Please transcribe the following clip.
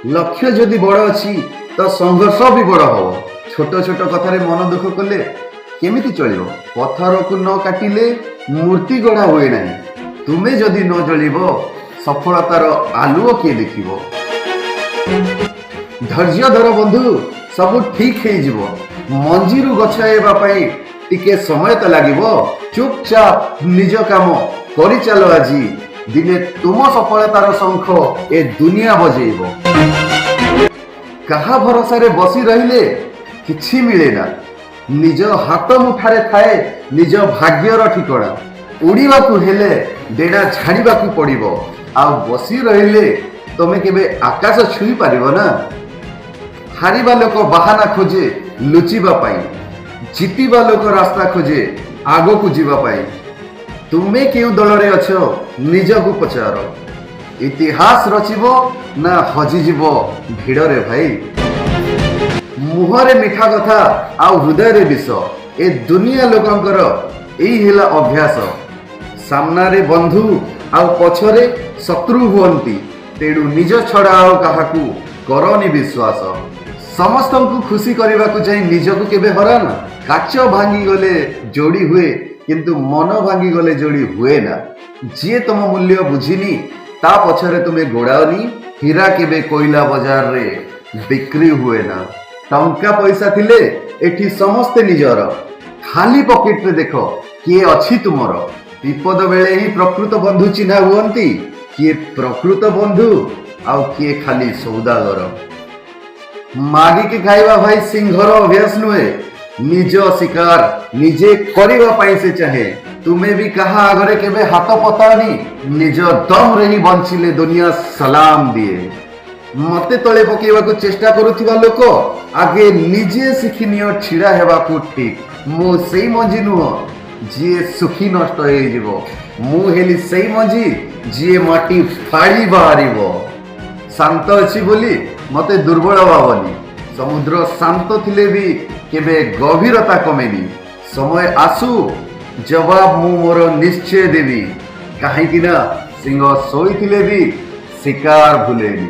ଲକ୍ଷ୍ୟ ଯଦି ବଡ଼ ଅଛି ତ ସଂଘର୍ଷ ବି ବଡ଼ ହବ। ଛୋଟ ଛୋଟ କଥାରେ ମନ ଦୁଃଖ କଲେ କେମିତି ଚଳିବ? ପଥରକୁ ନ କାଟିଲେ ମୂର୍ତ୍ତି ଗଢ଼ା ହୁଏ ନାହିଁ। ତୁମେ ଯଦି ନ ଜଳିବ, ସଫଳତାର ଆଲୁଅ କିଏ ଦେଖିବ? ଧୈର୍ଯ୍ୟ ଧର ବନ୍ଧୁ, ସବୁ ଠିକ ହେଇଯିବ। ମଞ୍ଜିରୁ ଗଛ ହେବା ପାଇଁ ଟିକେ ସମୟ ତ ଲାଗିବ। ଚୁପଚାପ ନିଜ କାମ କରିଚାଲ, ଆଜି ଦିନେ ତୁମ ସଫଳତାର ଶଙ୍ଖ ଏ ଦୁନିଆ ବଜେଇବ। କାହା ଭରସାରେ ବସି ରହିଲେ କିଛି ମିଳେ ନା। ନିଜ ହାତ ମୁଠାରେ ଥାଏ ନିଜ ଭାଗ୍ୟର ଠିକଣା। ଉଡ଼ିବାକୁ ହେଲେ ଡେଣା ଛାଡ଼ିବାକୁ ପଡ଼ିବ, ଆଉ ବସି ରହିଲେ ତମେ କେବେ ଆକାଶ ଛୁଇଁ ପାରିବ ନା। ହାରିବା ଲୋକ ବାହାନା ଖୋଜେ ଲୁଚିବା ପାଇଁ, ଜିତିବା ଲୋକ ରାସ୍ତା ଖୋଜେ ଆଗକୁ ଯିବା ପାଇଁ। ତୁମେ କେଉଁ ଦଳରେ ଅଛ, ନିଜକୁ ପଚାର। ଇତିହାସ ରଚିବ ନା ହଜିଯିବ ଭିଡ଼ରେ ଭାଇ? ମୁହଁରେ ମିଠା କଥା ଆଉ ହୃଦୟରେ ବିଷ, ଏ ଦୁନିଆ ଲୋକଙ୍କର ଏଇ ହେଲା ଅଭ୍ୟାସ। ସାମ୍ନାରେ ବନ୍ଧୁ ଆଉ ପଛରେ ଶତ୍ରୁ ହୁଅନ୍ତି, ତେଣୁ ନିଜ ଛଡ଼ା ଆଉ କାହାକୁ କରନି ବିଶ୍ୱାସ। ସମସ୍ତଙ୍କୁ ଖୁସି କରିବାକୁ ଯାଇ ନିଜକୁ କେବେ ହରାନା। କାଚ ଭାଙ୍ଗିଗଲେ ଯୋଡ଼ି ହୁଏ, କିନ୍ତୁ ମନ ଭାଙ୍ଗିଗଲେ ଯୋଡ଼ି ହୁଏ ନା। ଯିଏ ତମ ମୂଲ୍ୟ ବୁଝିନି, ତା ପଛରେ ତୁମେ ଗୋଡ଼ାଅନି। ହୀରା କେବେ କୋଇଲା ବଜାରରେ ବିକ୍ରି ହୁଏ ନା। ଟଙ୍କା ପଇସା ଥିଲେ ଏଠି ସମସ୍ତେ ନିଜର, ଖାଲି ପକେଟରେ ଦେଖ କିଏ ଅଛି ତୁମର। ବିପଦ ବେଳେ ହିଁ ପ୍ରକୃତ ବନ୍ଧୁ ଚିହ୍ନା ହୁଅନ୍ତି, କିଏ ପ୍ରକୃତ ବନ୍ଧୁ ଆଉ କିଏ ଖାଲି ସୌଦାଗର। ମାଗିକି ଖାଇବା ଭାଇ ସିଂହର ଅଭ୍ୟାସ ନୁହେଁ, ନିଜ ଶିକାର ନିଜେ କରିବା ପାଇଁ ସେ ଚାହେଁ। ତୁମେ ବି କାହା ଆଗରେ କେବେ ହାତ ପତାଅନି। ନିଜ ଦମରେ ହିଁ ବଞ୍ଚିଲେ ଦୁନିଆ ସଲାମ ଦିଏ। ମତେ ତଳେ ପକେଇବାକୁ ଚେଷ୍ଟା କରୁଥିବା ଲୋକ, ଆଗେ ନିଜେ ଶିଖିନିଅ ଛିଡ଼ା ହେବାକୁ ଠିକ। ମୁଁ ସେଇ ମଞ୍ଜି ନୁହଁ ଯିଏ ଶୁଖି ନଷ୍ଟ ହେଇଯିବ। ମୁଁ ହେଲି ସେଇ ମଞ୍ଜି ଯିଏ ମାଟି ଫାଡ଼ି ବାହାରିବ। ଶାନ୍ତ ଅଛି ବୋଲି ମତେ ଦୁର୍ବଳ ଭାବନି। ସମୁଦ୍ର ଶାନ୍ତ ଥିଲେ ବି କେବେ ଗଭୀରତା କମେନି। ସମୟ ଆସୁ, ଜବାବ ମୁଁ ମୋର ନିଶ୍ଚୟ ଦେବି, କାହିଁକି ନା ସିଂହ ଶୋଇଥିଲେ ବି ଶିକାର ଭୁଲେନି।